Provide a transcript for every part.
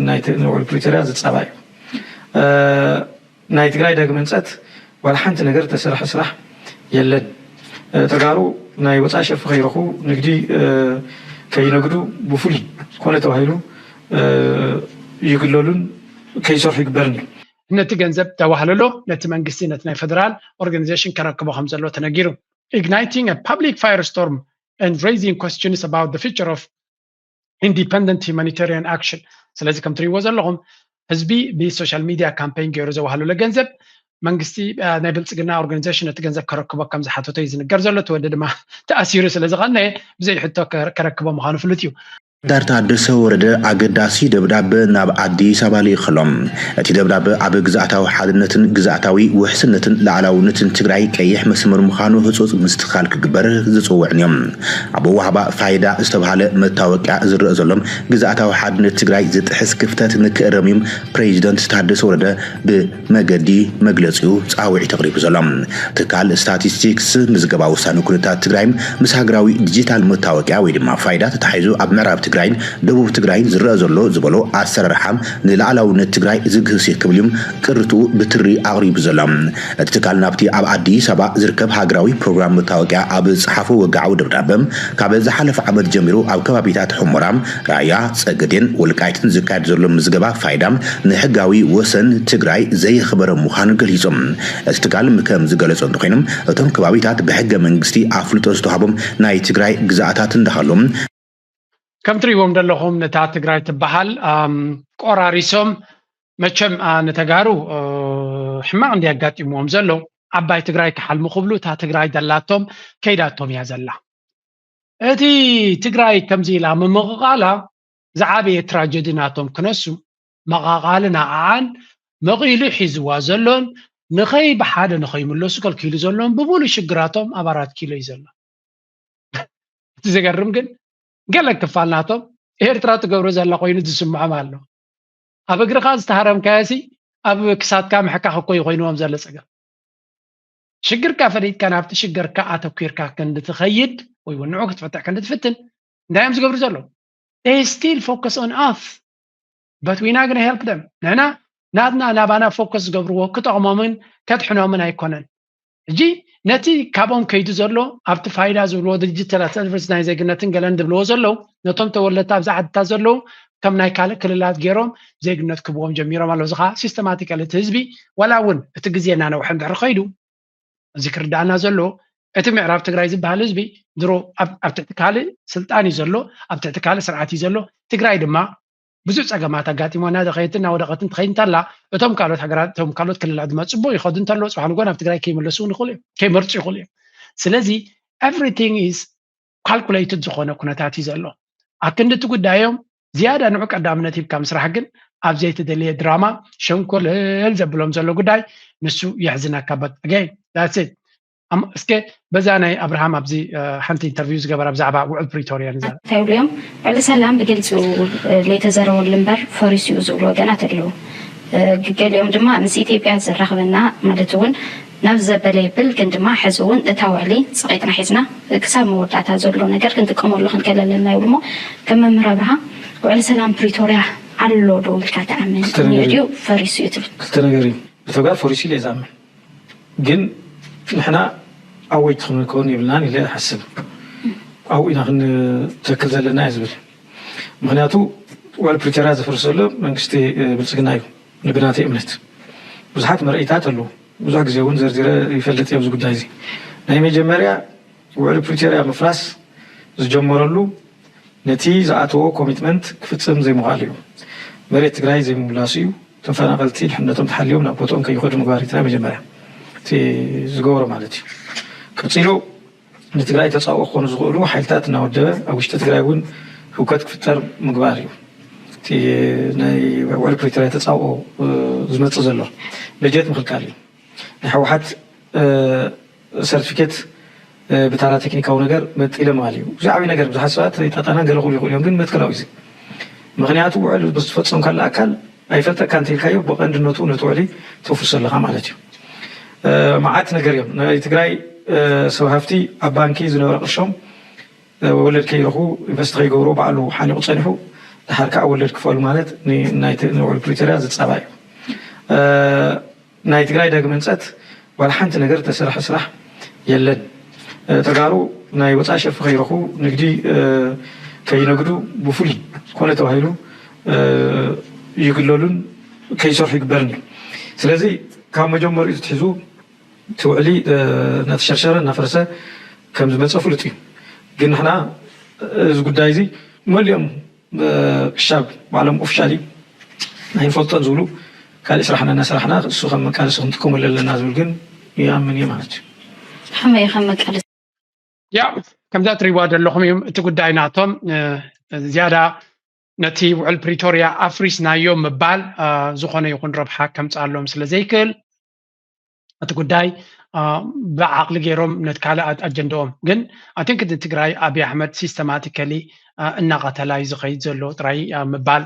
ናይ ውዕል ፕሪቶርያ ዝፃባእ እዩ። ናይ ትግራይ ዳግመ ህንፀት ዋላ ሓንቲ ነገር ተሰርሐ ስራሕ የለን። ተጋሩ ናይ ወፃኢ ሸርፊ ከይረኹ፣ ንግዲ ከይነግዱ፣ ብፍሉይ ኮነ ተባሂሉ ይግለሉን ከይሰርሑ ይግበርን እዩ። ነቲ ገንዘብ ተባህለሎ ነቲ መንግስቲ ነቲ ናይ ፌደራል ኦርጋኒዜሽን ከረክቦ ከም ዘሎ ተነጊሩ። Igniting a public firestorm and raising questions about the future of independent humanitarian action። ስለዚ ከም ትሪእዎ ዘለኹም ህዝቢ ብሶሻል ሚድያ ካምፔን ገይሩ ዘዋህለሎ ገንዘብ መንግስቲ ናይ ብልፅግና ኦርጋኒዜሽን ነቲ ገንዘብ ከረክቦ ከም ዝሓተቶ እዩ ዝንገር ዘሎ። እቲ ወዲ ድማ ተኣሲሩ ስለ ዝቐነየ ብዘይ ሕቶ ከረክቦ ምዃኑ ፍሉጥ እዩ። ዳር ታደሰ ወረደ ኣገዳሲ ደብዳበ ናብ ኣዲስ ኣበባ ልኢኸሎም። እቲ ደብዳበ ኣብ ግዝኣታዊ ሓድነትን ግዝኣታዊ ውሕስነትን ላዕላውነትን ትግራይ ቀይሕ መስመር ምዃኑ ህፁፅ ምስትኻል ክግበር ዝፅውዕን እዮም። ኣብ ኣወሃባ ፋይዳ ዝተብሃለ መታወቂያ ዝረአ ዘሎም ግዝኣታዊ ሓድነት ትግራይ ዝጥሕስ ክፍተት ንክእረም እዮም ፕሬዚደንት ታደሰ ወረደ ብመገዲ መግለፂኡ ፃውዒት ኣቕሪቡ ዘሎ። ትካል ስታቲስቲክስ ምዝገባ ውሳነ ኩነታት ትግራይ ምስ ሃገራዊ ዲጂታል መታወቂያ ወይ ድማ ፋይዳ ተታሒዙ ኣብ ምዕራብ ትግራይን ደቡብ ትግራይን ዝረአ ዘሎ ዝበሎ ኣሰራርሓ ንላዕላውነት ትግራይ ዝግህስ እዩ ክብል እዩ ቅርትኡ ብትሪ ኣቕሪቡ ዘሎ። እቲ ትካል ናብቲ ኣብ ኣዲስ ኣበባ ዝርከብ ሃገራዊ ፕሮግራም መታወቂያ ኣብ ዝፀሓፎ ወግዓዊ ደብዳበ ካብ ዝሓለፈ ዓመት ጀሚሩ ኣብ ከባቢታት ሑመራ፣ ራያ፣ ፀገዴን ወልቃይትን ዝካየድ ዘሎ ምዝገባ ፋይዳ ንሕጋዊ ወሰን ትግራይ ዘየኽበረ ምዃኑ ገሊፁ። እቲ ትካል ከም ዝገለፆ እንተኾይኑ እቶም ከባቢታት ብሕገ መንግስቲ ኣፍልጦ ዝተዋህቦም ናይ ትግራይ ግዝኣታት እንዳሃሉ ከም ትሪእዎም ዘለኹም ነታ ትግራይ ትበሃል ቆራሪሶም መቸም ንተጋሩ ሕማቕ እንዲ ኣጋጢምዎም ዘሎ። ዓባይ ትግራይ ክሓልሙ ክብሉ እታ ትግራይ ደላቶም ከይዳቶም እያ ዘላ። እቲ ትግራይ ከምዚ ኢላ ምምቕቓላ ዝዓበየ ትራጀዲ ናቶም ክነሱ መቓቓሊ ንዓኣን መቒሉ ሒዝዋ ዘሎን ንኸይ ብሓደ ንኸይምለሱ ከልኪሉ ዘሎን ብሙሉ ሽግራቶም ኣብ ኣራት ኪሎ እዩ ዘሎ። እቲ ዘገርም ግን ገለ ክፋል ናቶም ኤርትራ ትገብሮ ዘላ ኮይኑ ዝስምዖም ኣሎ። ኣብ እግርኻ ዝተሃረምካዮሲ ኣብ ክሳድካ ምሕካኽ እኮ እዩ ኮይንዎም ዘሎ ፀገም። ሽግርካ ፈሊጥካ ናብቲ ሽገርካ ኣተኲርካ ክንዲ ትኸይድ ወይ እውን ንዑ ክትፈትሕ ክንዲ ትፍትን እንታይ እዮም ዝገብሩ ዘለዉ? They still focus on us but we not gonna help them። ንሕና ናትና ናባና ፎከስ ዝገብርዎ ክጠቕሞምን ከድሕኖምን ኣይኮነን። ሕጂ ነቲ ካብኦም ከይዱ ዘሎ ኣብቲ ፋይዳ ዝብልዎ ድርጅት ተላሰርቨስ ናይ ዜግነትን ገለን ዝብልዎ ዘለዉ ነቶም ተወለድቲ ኣብዚ ዓድታት ዘለዉ ከም ናይ ካልእ ክልላት ገይሮም ዜግነት ክብዎም ጀሚሮም ኣለዉ። እዚ ከዓ ሲስተማቲካል እቲ ህዝቢ ዋላ እውን እቲ ግዜ እናነውሐ እንድሕር ከይዱ እዚ ክርዳእና ዘሎ እቲ ምዕራብ ትግራይ ዝበሃል ህዝቢ ድሮ ኣብ ትሕቲ ካልእ ስልጣን እዩ ዘሎ፣ ኣብ ትሕቲ ካልእ ስርዓት እዩ ዘሎ። ትግራይ ድማ ብዙሕ ፀገማት ኣጋጢሞና ዝኸየትን እናወደቐትን ትኸይድ እንተላ እቶም ካልኦት ሃገራት እቶም ካልኦት ክልላት ድማ ፅቡቅ ይኸዱ እንተለዉ ፅባሕ ንጎ ናብ ትግራይ ከይመለሱ ይኽእሉ እዮም ከይመርፁ ይኽእሉ እዮም። ስለዚ everything is calculated ዝኾነ ኩነታት እዩ ዘሎ። ኣክንዲ እቲ ጉዳዮም ዝያዳ ንዑ ቀዳምነት ሂብካ ምስራሕ ግን ኣብ ዘይተደለየ ድራማ ሸንኮለል ዘብሎም ዘሎ ጉዳይ ንሱ የሕዝነካ። But again that's it። እስከ በዛ ናይ ኣብርሃም ኣብዚ ሓንቲ ኢንተርቪው ዝገበራ ብዛዕባ ውዕል ፕሪቶርያ ንዛ እንታይ ብልዮም ዕሊ ሰላም ብግልፂ ለይተዘረበሉ እምበር ፈሪሱ እዩ ዝብሉ ወገናት ኣለዉ። ገሊኦም ድማ ምስ ኢትዮጵያ ዘራኽበና ማለት እውን ናብ ዘበለ ይብል ግን ድማ ሕዚ እውን እታ ውዕሊ ፀቒጥና ሒዝና ክሳብ መወዳእታ ዘሎ ነገር ክንጥቀመሉ ክንከለለና ይብሉ እሞ ከም መምህር ኣብርሃ ውዕሊ ሰላም ፕሪቶርያ ኣሎ ዶ ኢልካ ትኣምን ድዩ ፈሪሱ እዩ ትብል? ክልተ ነገር እዩ። ብተግባር ፈሪሱ ኢለ ዝኣምን ግን ንሕና ኣወጅ ክንከውን የብልናን ኢለ ይሓስብ። ኣብኡ ኢና ክንተክል ዘለና እየ ዝብል። ምክንያቱ ውዕል ፕሪቶርያ ዘፍርስ ዘሎ መንግስቲ ብልፅግና እዩ ብናተይ እምነት። ብዙሓት መርኢታት ኣለዉ። ብዙሕ ግዜ እውን ዘርዚረ ይፈልጥ እየ ኣብዚ ጉዳይ እዚ። ናይ መጀመርያ ውዕል ፕሪቶርያ ምፍራስ ዝጀመረሉ ነቲ ዝኣተዎ ኮሚትመንት ክፍፅም ዘይምኽኣሉ እዩ። መሬት ትግራይ ዘይምምላሱ እዩ። ተፈናቐልቲ ድሕነቶም ተሓልዮም ናብ ቦትኦም ከይኸዱ ምግባር እቲ ናይ መጀመርያ እቲ ዝገበሮ ማለት እዩ። ቀፂሉ ንትግራይ ተፃብኦ ክኾኑ ዝኽእሉ ሓይልታት እናወደበ ኣብ ውሽጢ ትግራይ እውን ህውከት ክፍጠር ምግባር እዩ። እቲ ናይ ውዕል ፕሪቶርያ ተፃብኦ ዝመፅእ ዘሎ በጀት ምኽልካል እዩ። ናይ ህወሓት ሰርቲፊኬት ብታራ ቴክኒካዊ ነገር መጢለ ምባል እዩ። እዚ ዓብዪ ነገር ብዙሓት ሰባት ይጣጣና ገለ ክብሉ ይኽእሉ እዮም ግን መትከላዊ እዚ ምኽንያቱ ውዕል ዝፈፀምካሉ ኣካል ኣይፈልጠካ እንተኢልካዮ ብቐንድነቱ ነቲ ውዕሊ ተፍርሶ ኣለኻ ማለት እዩ። መዓት ነገር እዮም ናይ ትግራይ ሰብ ሃፍቲ ኣብ ባንኪ ዝነበረ ቅርሾም ወለድ ከይረኽቡ ኢንቨስት ከይገብሩ ባዕሉ ሓኒቑ ፀኒሑ ድሓር ከዓ ወለድ ክፈሉ ማለት ን-፣ ናይቲ ንውዕል ፕሪቶርያ ዝፃባእ እዩ። እ፣ ናይ ትግራይ ዳግመ ህንፀት ዋላ ሓንቲ ነገር ተሰርሐ ስራሕ የለን። እ፣ ተጋሩ ናይ ወፃኢ ሸርፊ ከይረኽቡ፣ ንግዲ፣ እ፣ ከይነግዱ፣ ብፍሉይ ኮነ ተባሂሉ፣ እ፣ ይግለሉን ከይሰርሑ ይግበርን እዩ። ስለዚ ካብ መጀመሪኡ ትሒዙ እቲ ውዕሊ፣ እ፣ እናተሸርሸረ እናፈረሰ ከም ዝመፀ ፍሉጥ እዩ። ግን ንሕና እዚ ጉዳይ እዚ መሊኦም፣ እ፣ ክሻብ ባዕሎም ኦፊሻሊ ኣይንፈልጦን ዝብሉ፣ ካልእ ስራሕና እናሰራሕና እሱ ከም መቃለሲ ክንጥቀመሉ ኣለና ዝብል ግን ይኣምን እየ ማለት እዩ። ከመይ ከም መቃለሲ? ያ፣ ከምዛ ትሪዋ ዘለኹም እዩ እቲ ጉዳይ ናቶም። እ፣ ዝያዳ ነቲ ውዕል ፕሪቶርያ ኣፍሪስናዮ ምባል፣ እ፣ ዝኾነ ይኹን ረብሓ ከምፅኣሎም ስለ ዘይክእል፣ እቲ ጉዳይ፣ እ፣ ብዓቕሊ ገይሮም ነቲ ካልእ ኣጀንዳኦም። ግን ኣቲንክ ትግራይ ኣብይ ኣሕመድ ሲስተማቲካሊ፣ እ፣ እናቐተላ እዩ ዝኸይድ ዘሎ ጥራይ፣ እ፣ ምባል፣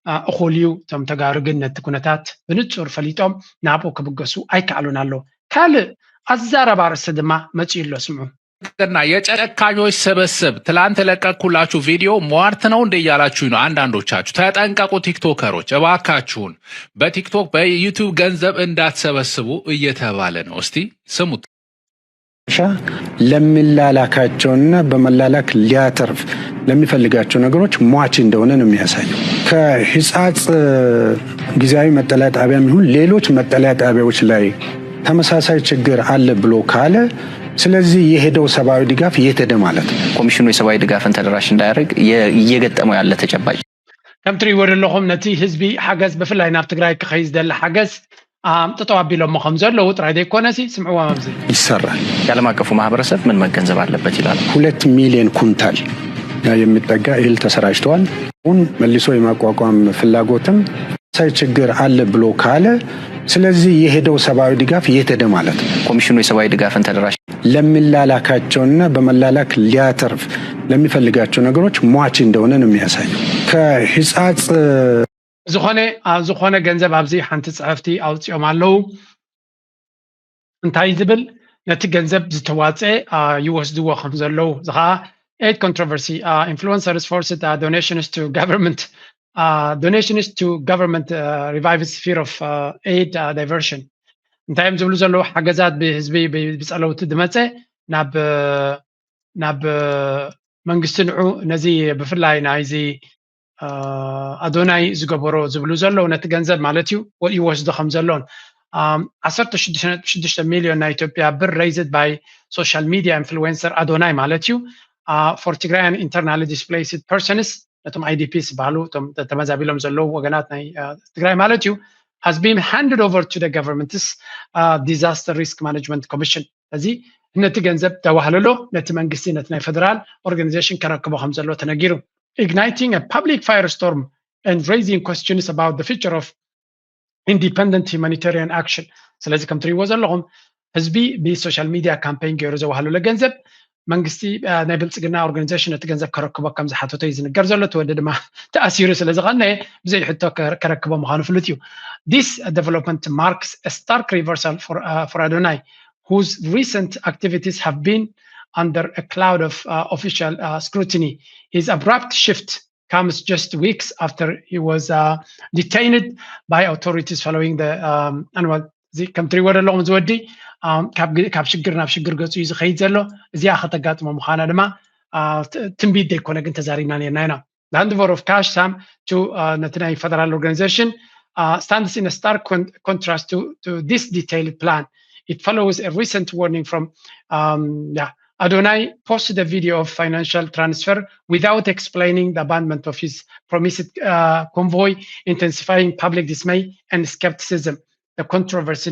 እ፣ እኹል እዩ። እቶም ተጋሩ ግን ነቲ ኩነታት ብንፁር ፈሊጦም ናብኡ ክብገሱ ኣይከኣሉን ኣለዉ። ካልእ ኣዛረባ ርእሲ ድማ መፂኡ ኣሎ። ስምዑ። እና የጨካኞች ስብስብ። ትላንት የለቀቅኩላችሁ ቪዲዮ ሟርት ነው እንደ እያላችሁ ነው አንዳንዶቻችሁ። ተጠንቀቁ ቲክቶከሮች እባካችሁን። በቲክቶክ በዩቲዩብ ገንዘብ እንዳትሰበስቡ እየተባለ ነው። እስቲ ስሙት። ሻ ለሚላላካቸውና በመላላክ ሊያተርፍ ለሚፈልጋቸው ነገሮች ሟች እንደሆነ ነው የሚያሳየው። ከሂጻጽ ጊዜያዊ መጠለያ ጣቢያም ይሁን ሌሎች መጠለያ ጣቢያዎች ላይ ተመሳሳይ ችግር አለ ብሎ ካለ፣ ስለዚህ የሄደው ሰብአዊ ድጋፍ የት ሄደ ማለት ነው። ኮሚሽኑ የሰብአዊ ድጋፍን ተደራሽ እንዳያደርግ የ-፣ እየገጠመው ያለ ተጨባጭ ከም ትሪእዎ ዘለኹም ነቲ ህዝቢ ሓገዝ ብፍላይ ናብ ትግራይ ክኸይድ ዝደሊ ሓገዝ ኣምጥጠው ኣቢሎሞ ከም ዘለዉ ጥራይ ዘይኮነሲ ስምዕዎም ኣብዚ። ይሰራል። የዓለም አቀፉ ማህበረሰብ ምን መገንዘብ አለበት ይላሉ። ሁለት ሚሊዮን ኩንታል የሚጠጋ እህል ተሰራጭተዋል። አሁን መልሶ የማቋቋም ፍላጎትም ሳይ ችግር አለ ብሎ ካለ፣ ስለዚህ የሄደው ሰብአዊ ድጋፍ የት ሄደ ማለት ነው። ኮሚሽኑ የሰብአዊ ድጋፍን ተደራሽ ለሚላላካቸውና በመላላክ ሊያተርፍ ለሚፈልጋቸው ነገሮች ሟች እንደሆነ ነው የሚያሳየው። ከሂጻጽ ዝኾነ፣ አ፣ ዝኾነ ገንዘብ ኣብዚ ሓንቲ ጽሕፍቲ ኣውጺኦም ኣለዉ። እንታይ ዝብል? ነቲ ገንዘብ ዝተዋጸ፣ አ፣ ይወስድዎ ከም ዘለዉ። እዚ ኸኣ aid controversy, uh, influencers forced, uh, donations to government, uh, donations to government, uh, revives fear of, uh, aid, uh, diversion. እንታይ እዮም ዝብሉ ዘለዉ? ሓገዛት ብህዝቢ ብ-፣ ብጸለውቲ ዝመጸ ናብ፣ ናብ መንግስቲ ንዑ ነዚ ብፍላይ ናይዚ፣ አ፣ ኣዶናይ ዝገበሮ ዝብሉ ዘለዉ ነቲ ገንዘብ ማለት እዩ ወ-፣ ይወስዶ ከም ዘሎን። ኣም፣ ዓሰርተ ሽዱሽተ ነጥቢ ሽዱሽተ ሚልዮን ናይ ኢትዮጵያ ብር raised by social media influencer ኣዶናይ ማለት እዩ፣ አ፣ for Tigrayan internally displaced persons፣ ነቶም I D Ps ዝበሃሉ እቶም ተ-፣ ተመዛቢሎም ዘለዉ ወገናት ናይ፣ አ፣ ትግራይ ማለት እዩ፣ has been handed over to the government's, አ፣ disaster risk management commission። እዚ ነቲ ገንዘብ ተባህለሎ ነቲ መንግስቲ ነቲ ናይ ፌደራል ኦርጋናይዜሽን ከረክቦ ከም ዘሎ ተነጊሩ። Igniting a public firestorm and raising questions about the future of independent humanitarian action። ስለዚ ከም ትሪእዎ ዘለኹም ህዝቢ ብሶሻል ሚድያ ካምፔይን ገይሩ ዘዋህለሎ ገንዘብ መንግስቲ፣ አ፣ ናይ ብልጽግና ኦርጋናይዜሽን ነቲ ገንዘብ ከረክቦ ከም ዝሓተቶ እዩ ዝንገር ዘሎ። እቲ ወዲ ድማ ተኣሲሩ ስለ ዝቐነየ ብዘይ ሕቶ ከ-፣ ከረክቦ ምዃኑ ፍሉጥ እዩ። This development marks a stark reversal for, uh, for Adonai, whose recent activities have been under a cloud of, uh, official, uh, scrutiny. His abrupt shift comes just weeks after he was, uh, detained by authorities following the, um, annual፣ እዚ ከም ትሪእዎ ዘለኹም እዚ ወዲ፣ ኣም፣ ካብ ግ-፣ ካብ ሽግር ናብ ሽግር ገጹ እዩ ዝኸይድ ዘሎ። እዚኣ ከተጋጥሞ ምዃና ድማ፣ አ፣ ት-፣ ትንቢት ዘይኮነ ግን ተዛሪብና ነርና ኢና። The handover of cash sum to, uh, ነቲ ናይ ፌደራል ኦርጋናይዜሽን, uh, stands in a stark con-, contrast to, to this detailed plan. It follows a recent warning from, um, yeah, Adonai posted a video of financial transfer without explaining the abandonment of his promised, uh, convoy, intensifying public dismay and skepticism. The controversy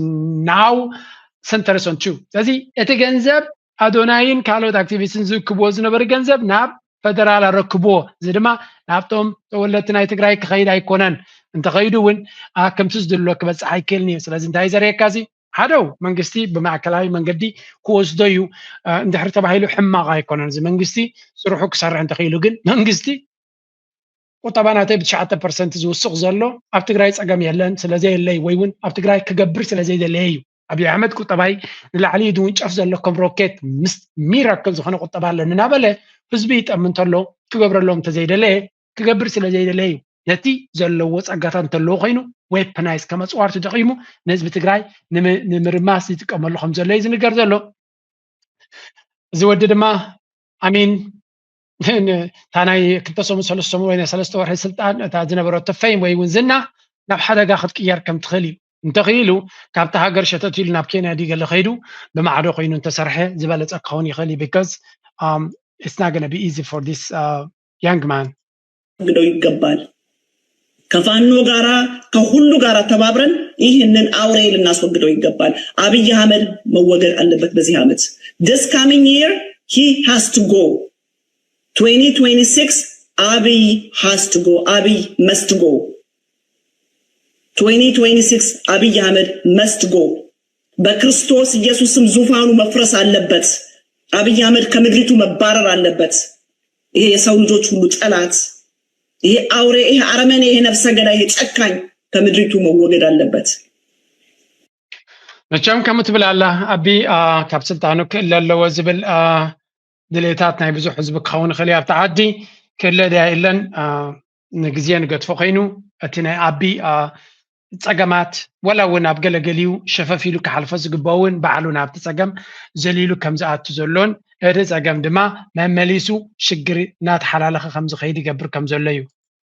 now centers on two. ስለዚ እቲ ገንዘብ ኣዶናይን ካልኦት ኣክቲቪስትን ዝእክብዎ ዝነበረ ገንዘብ ናብ ፌደራል ኣረክብዎ። እዚ ድማ ናብቶም ተወለድቲ ናይ ትግራይ ክኸይድ ኣይኮነን። እንተኸይዱ እውን ኣክምቲ ዝድሎ ክበፅሕ ኣይክእልን እዩ። ስለዚ እንታይ ዘርእየካ እዚ? ሓደው መንግስቲ ብማእከላዊ መንገዲ ክወስዶ እዩ፣ እ፣ እንድሕር ተባሂሉ ሕማቕ ኣይኮነን። እዚ መንግስቲ ስርሑ ክሰርሕ እንተኽኢሉ ግን መንግስቲ ቁጠባ ናተይ ብትሽዓተ ፐርሰንት ዝውስኽ ዘሎ ኣብ ትግራይ ጸገም የለን ስለ ዘየለይ ወይ እውን ኣብ ትግራይ ክገብር ስለ ዘይደለየ እዩ። ኣብይ ኣሕመድ ቁጠባይ ንላዕሊ እዩ ዝውንጨፍ ዘሎ ከም ሮኬት ምስ ሚራክል ዝኾነ ቁጠባ ኣለኒ እናበለ ህዝቢ ይጠሚ እንተሎ ክገብረሎም እንተዘይደለየ ክገብር ስለ ዘይደለየ እዩ። ነቲ ዘለዎ ጸጋታት እንተለዎ ኮይኑ weaponize ከም ኣጽዋር ተጠቒሙ ንህዝቢ ትግራይ ንምርማስ ይጥቀመሉ ከም ዘሎ እዩ ዝንገር ዘሎ። እዚ ወዲ ድማ ኣሚን እታ ናይ ክልተ ሰሙን ሰለስተ ሰሙን ወይ ናይ ሰለስተ ወርሒ ስልጣን እታ ዝነበረቶ ፌም ወይ እውን ዝና ናብ ሓደጋ ክትቅየር ከም ትኽእል እዩ። እንተኽኢሉ ካብቲ ሃገር ሸተት ኢሉ ናብ ኬንያ ድዩ ገለ ከይዱ ብማዕዶ ኮይኑ እንተሰርሐ ዝበለፀ ክኸውን ይኽእል እዩ። Because it's not gonna be easy for this young man። ግደው ይገባል። ከፋኖ ጋራ ከሁሉ ጋራ ተባብረን ይህንን አውሬ ልናስወግደው ይገባል። አብይ አህመድ መወገድ አለበት በዚህ ዓመት። This coming year he has to go. Twenty twenty-six አብይ has to go. አብይ must go. Twenty twenty-six አብይ አህመድ must go. በክርስቶስ ኢየሱስም ዙፋኑ መፍረስ አለበት። አብይ አህመድ ከምድሪቱ መባረር አለበት። ይሄ የሰው ልጆች ሁሉ ጠላት፣ ይሄ አውሬ፣ ይሄ አረመኔ፣ ይሄ ነፍሰ ገዳይ፣ ይሄ ጨካኝ ከምድሪቱ መወገድ አለበት። መቸም ከም ትብል ኣላ ኣቢ ካብ ስልጣኑ ክእለ ኣለዎ ዝብል ድሌታት ናይ ብዙሕ ህዝቢ ክኸውን ይኽእል እዩ። ኣብቲ ዓዲ ክእለ ድያ የለን ንግዜ ንገድፎ ኮይኑ እቲ ናይ ኣቢ ፀገማት ወላ እውን ኣብ ገለገሊኡ ሸፈፍ ኢሉ ክሓልፎ ዝግበኦ እውን ባዕሉ ናብቲ ፀገም ዘሊሉ ከም ዝኣቱ ዘሎን እቲ ፀገም ድማ መመሊሱ ሽግር እናተሓላለኸ ከም ዝኸይድ ይገብር ከም ዘሎ እዩ።